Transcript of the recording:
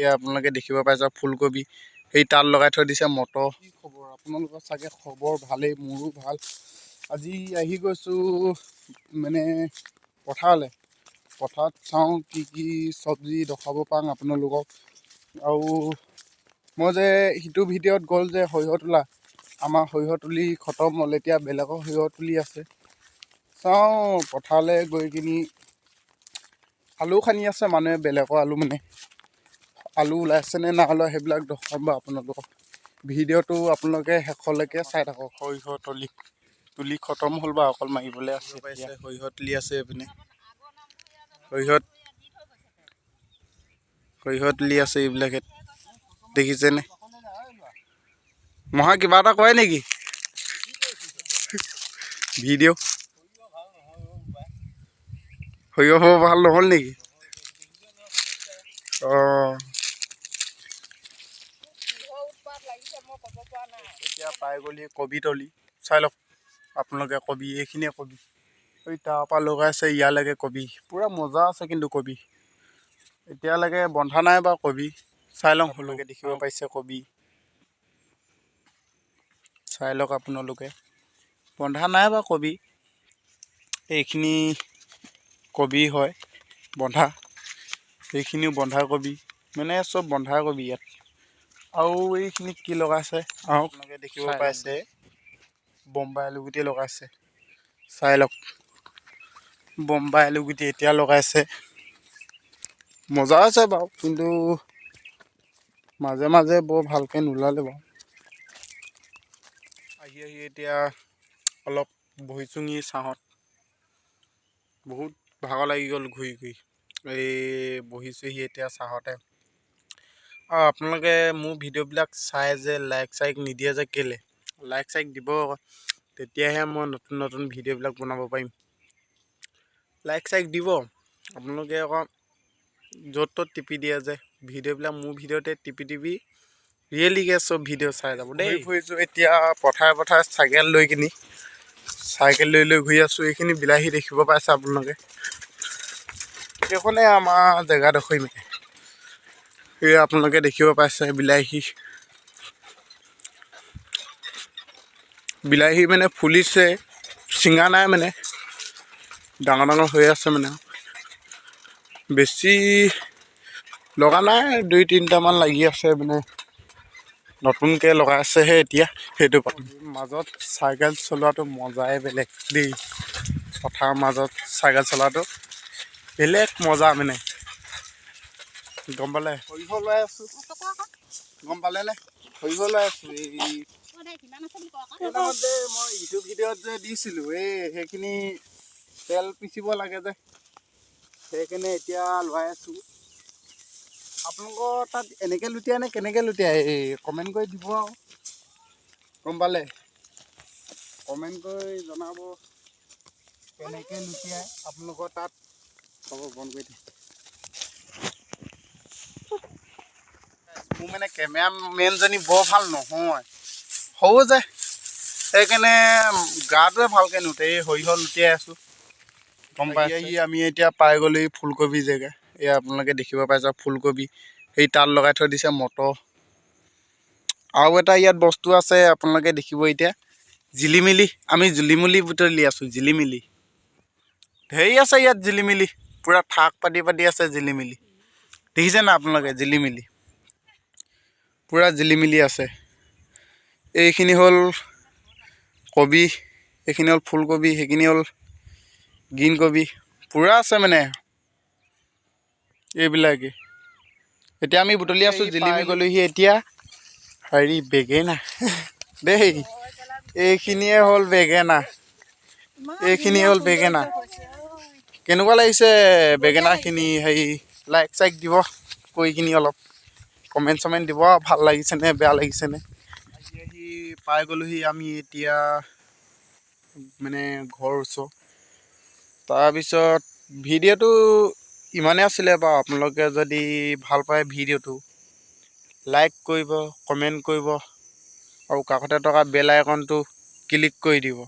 এয়া আপোনালোকে দেখিব পাইছে ফুলকবি। সেই তাত লগাই থৈ দিছে মটৰ। কি খবৰ আপোনালোকৰ? চাগে খবৰ ভালেই, মোৰো ভাল। আজি আহি গৈছোঁ মানে পথাৰলৈ। পথাৰত চাওঁ কি কি চব্জি দেখাব পাৰোঁ আপোনালোকক। আৰু মই যে সিটো ভিডিঅ'ত গ'ল যে সৰিয়হ তোলা, আমাৰ সৰিয়হ তুলি খতম হ'ল, এতিয়া বেলেগৰ সৰিয়হ তুলি আছে। চাওঁ পথাৰলৈ গৈ কিনি আলু খান্দি আছে মানুহে, বেলেগৰ আলু মানে আলু ওলাইছেনে নাই ওলোৱা সেইবিলাক দেখুৱাম বাৰু আপোনালোকক। ভিডিঅ'টো আপোনালোকে শেষলৈকে চাই থাকক। সৰিয়হ তলি তুলি খতম হ'ল বাৰু, অকল মাৰিবলৈ আছে। সৰিয়হ তুলি আছে এইপিনে, সৰিয়হত সৰিয়হ তুলি আছে এইবিলাকে, দেখিছেনে? মহা কিবা এটা কয় নেকি ভিডিঅ'? সৰিয়হ ভাল নহ'ল নেকি? অঁ, এতিয়া পাই গ'লি কবি তলি। চাই লওক আপোনালোকে কবি, এইখিনিয়ে কবি। এই তাৰপৰা লগাইছে ইয়ালৈকে কবি, পূৰা মজা আছে। কিন্তু কবি এতিয়ালৈকে বন্ধা নাই বাৰু কবি। চাই লওক আপোনালোকে দেখিব পাইছে কবি, চাই লওক আপোনালোকে। বন্ধা নাই বাৰু কবি। এইখিনি কবি হয় বন্ধা, এইখিনিও বন্ধাকবি, মানে চব বন্ধাকবি ইয়াত। আৰু এইখিনি কি লগাইছে আপোনালোকে দেখিব পাইছে, বম্বাই আলু গুটি লগাইছে। চাই লওক বম্বাই আলু গুটি এতিয়া লগাইছে, মজা আছে বাৰু, কিন্তু মাজে মাজে বৰ ভালকৈ নোলালে বাৰু। আহি আহি এতিয়া অলপ বহিছোঁহি ছাঁহত, বহুত ভাগৰ লাগি গ'ল ঘূৰি ঘূৰি। এই বহিছোঁহি এতিয়া ছাঁহতে। আৰু আপোনালোকে মোৰ ভিডিঅ'বিলাক চাই যে লাইক চাইক নিদিয়ে যে কেলৈ? লাইক চাইক দিব, তেতিয়াহে মই নতুন নতুন ভিডিঅ'বিলাক বনাব পাৰিম। লাইক চাইক দিব আপোনালোকে, আকৌ য'ত ত'ত টিপি দিয়ে যে ভিডিঅ'বিলাক, মোৰ ভিডিঅ'তে টিপি টিপি ৰিয়েলিকে চব ভিডিঅ' চাই যাব দেই। ফুৰিছোঁ এতিয়া পথাৰে পথাৰে চাইকেল লৈ কিনি, চাইকেল লৈ লৈ ঘূৰি আছোঁ। এইখিনি বিলাহী দেখিব পাইছে আপোনালোকে, এইখনে আমাৰ জেগাডোখৰি মানে। এই আপোনালোকে দেখিব পাইছে বিলাহী, বিলাহী মানে ফুলিছে, ছিঙা নাই মানে, ডাঙৰ ডাঙৰ হৈ আছে মানে, বেছি লগা নাই, 2 3টামান লাগি আছে মানে, নতুনকৈ লগাইছেহে এতিয়া। সেইটো মাজত চাইকেল চলোৱাটো মজাই বেলেগ দেই, পথাৰৰ মাজত চাইকেল চলোৱাটো বেলেগ মজা মানে, গম পালে? সৰিয়হ লৈ আছোঁ, গম পালেনে? সৰিয়হ লৈ আছোঁ। এই যে মই ইটো ভিডিঅ'ত যে দিছিলোঁ, এই সেইখিনি তেল পিচিব লাগে যে, সেইকাৰণে এতিয়া লৈ আছোঁ। আপোনালোকৰ তাত এনেকৈ লুটিয়াই নে কেনেকৈ লুটিয়াই এই কমেণ্ট কৰি দিব আৰু, গম পালে? কমেণ্ট কৰি জনাব কেনেকৈ লুটিয়াই আপোনালোকৰ তাত। হ'ব, বন্ধ কৰি দিম। মোৰ মানে কেমেৰামেনজনী বৰ ভাল নহয়, সৰু যে, সেইকাৰণে গাটোৱে ভালকৈ নুঠে। এই সৰিয়হ লুটিয়াই আছোঁ, গম পাইছে? আহি আমি এতিয়া পাই গ'লো এই ফুলকবি জেগা। এয়া আপোনালোকে দেখিব পাইছে ফুলকবি, সেই তাত লগাই থৈ দিছে মটৰ। আৰু এটা ইয়াত বস্তু আছে আপোনালোকে দেখিব এতিয়া, জিলিমিলি। আমি জিলিমিলি বুটলি আছোঁ, জিলিমিলি ধেৰ আছে ইয়াত, জিলিমিলি পূৰা থাক পাতি পাতি আছে জিলিমিলি। দেখিছে না আপোনালোকে? জিলিমিলি পূৰা জিলিমিলি আছে। এইখিনি হ'ল কবি, এইখিনি হ'ল ফুলকবি, সেইখিনি হ'ল গ্ৰীণ কবি, পূৰা আছে মানে এইবিলাকে। এতিয়া আমি বুটলি আছোঁ জিলিমি গ'লোহি এতিয়া হেৰি বেঙেনা দেই। এইখিনিয়ে হ'ল বেঙেনা, এইখিনি হ'ল বেঙেনা। কেনেকুৱা লাগিছে বেঙেনাখিনি? হেৰি লাইক চাইক দিব কৰি কিনি, অলপ কমেণ্ট চমেণ্ট দিব, ভাল লাগিছেনে বেয়া লাগিছেনে। আহি আহি পাই গ'লোহি আমি এতিয়া মানে ঘৰ ওচৰ। তাৰপিছত ভিডিঅ'টো ইমানেই আছিলে বাৰু। আপোনালোকে যদি ভাল পায় ভিডিঅ'টো লাইক কৰিব, কমেণ্ট কৰিব আৰু কাষতে থকা বেল আইকনটো ক্লিক কৰি দিব।